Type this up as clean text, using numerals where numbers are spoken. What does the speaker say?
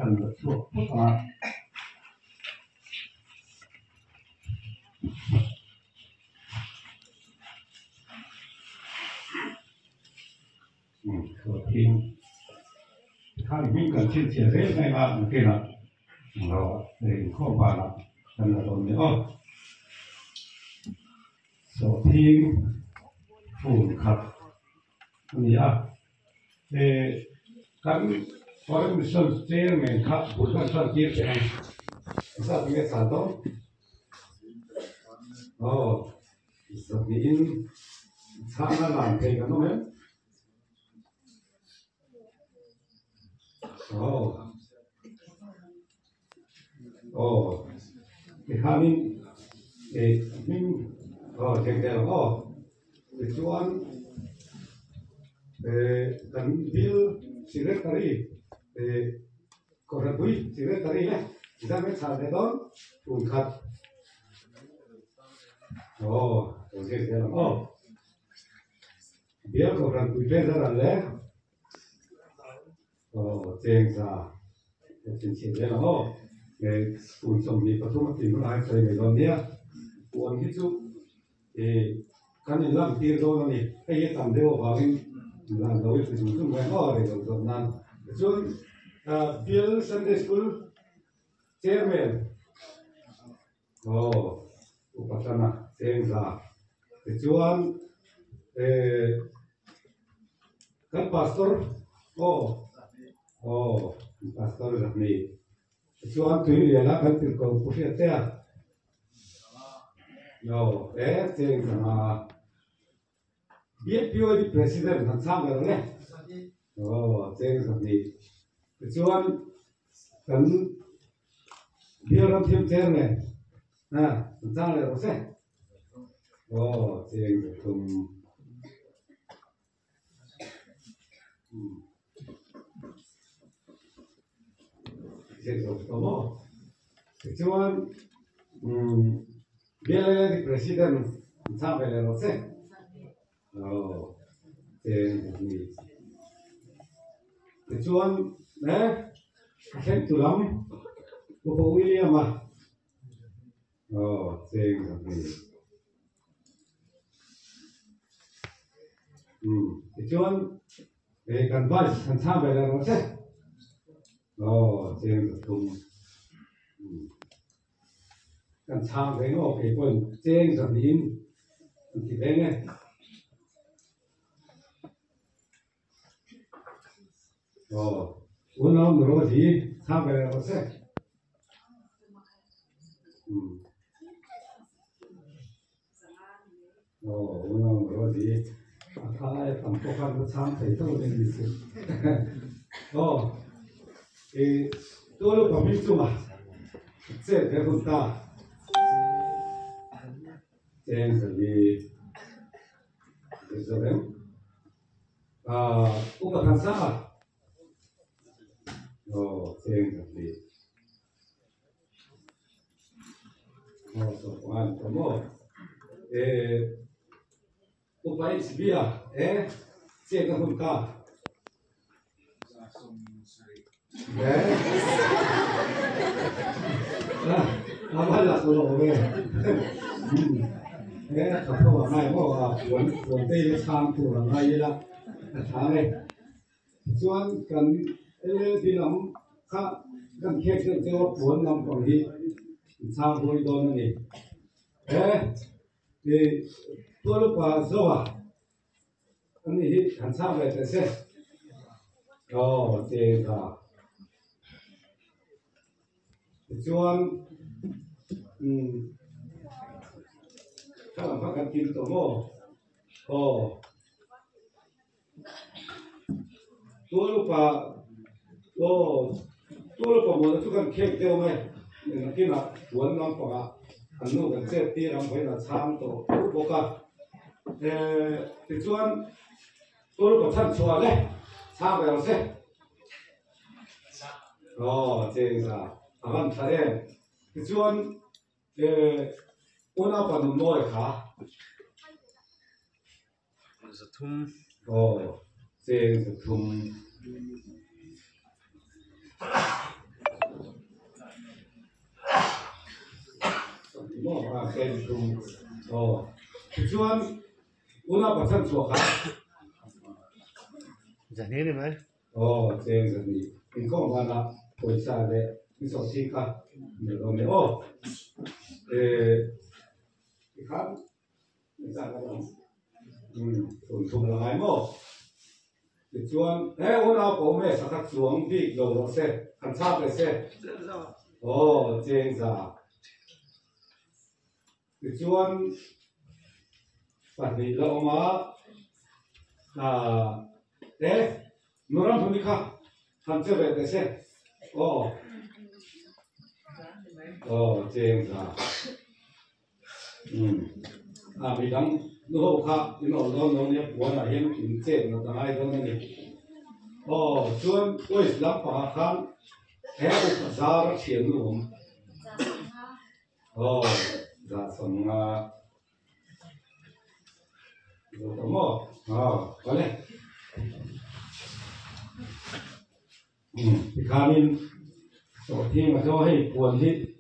Kan la chhuak phawt a. Sawhthing khan hming kan chhinchhiah zel mai a nakinah lo inkhawm banah kan la dawn nia aw. Sawhthing fun khat a ni a, he kan Foreign Mission Chairman kha bul kan hran tir teh ang, engzat nge chhan dawn? Aw. Zahnihin chhana lan thei kan awm em? Aw. Aw. Tikhanin eh hming aw cheng tel ang aw. Tichuan eh kan bill secretary eh Kohhranpui secretary le zan vek chhah leh dawn kum khat. Aw, lo ziak zel ang aw. Bial Kohhranpui treasurer le aw cheng za lo chhinchhiah zel ang aw. Kum 23 a tling hunah hian sawi mai dawn nia. Puan hi chu eh kan inlan tir dawn a ni. Hei hi a tam deuh avangin inlan lo i ti zung zung mai ang aw rei lo zawh nan. Tichuan Bial Sunday School Chairman aw Upa Tana Chengza tichuan eh kan Pastor aw aw kan Pastor Zahni tichuan Tuiriala kan tirhko Pu Hriattea No, e cheng zanga BPOD President han chhang ber le. Oh, cheng zahni. Tichuan kan Bial ram thiam chairman ha han chhang leh rawh se. Oh, cheng zathum. Tichuan BLA President an chhang ve leh rawh che. Aw cheng a ni. Tichuan he a thleng tu lam Upa William-a Aw cheng a ni. Umm tichuan eh kan vice han chhang ve leh rawh se. Aw cheng 300. Umm kan chhang ve ngawk kei pawhin cheng 200 in an ti ve nge. Aw unau nu Rosie chhang ve leh rawh se. Umm. Aw unau nu Rosie a tha lai a tam pawh khan ka chhang thei tho a ni chu. Aw i tual upa hming chunga chet ve hun ta. Cheng 400. Zir em? Upa Thansanga aw cheng 200. Aw sawrkar an tam aw. Eh Upa HB a eh chet a hun ta. Eh a va la lo ve. Eh ka tho a ngai maw a puan puan te hi chhang tur a ngai ila a tha e. Tichuan kan LLB lam kha kan khek deuh deuh a puan lampang hi an chhang huai dawn a ni. Eh ih tual upa Zoa ani hi han chhang ve teh se. Aw chengza. Tichuan umm thla lam kha kan kim tawh maw? Aw. Tual upa aw tual upa mawlh chu kan khek deuh mai nakinah puan lampangah an nu kan chet tir ang vawiin a chhang tawh tho bawk a eh tichuan tual upa chhan chhuah le chhang ve ang se aw chengza a van tha em tichuan eh unaupa nunnawi kha. 300. Aw, cheng 300. Cheng thum. Aw. Tichuan, una Pathian chhuah kha. Zahni ni mai. Aw, cheng zahni. Inkhawm vanah pawisa leh in sawhching kha nei awm e aw. Eh, tikhan engzah ka dang? Umm, 30 la ngai maw? Tichuan, he unau pawh awm e, sakhat chuang bik lo rawh se, han chhak leh se. Aw, cheng za. Tichuan, pahnih la awm a, ah, e, Nuram hmuni kha han che ve teh se. Aw, aw, cheng za. Umm, ah, midang nu ho kha in awm dawn lo nia, puanah hian in chet nat a ngai dawn a ni. Aw, chuan West lampangah khan he upa zar a thian nu awm. Aw, zah 50. Zo ta maw? Aw, vale. Umm, tikhanin sawhthing a zo hei puan hi.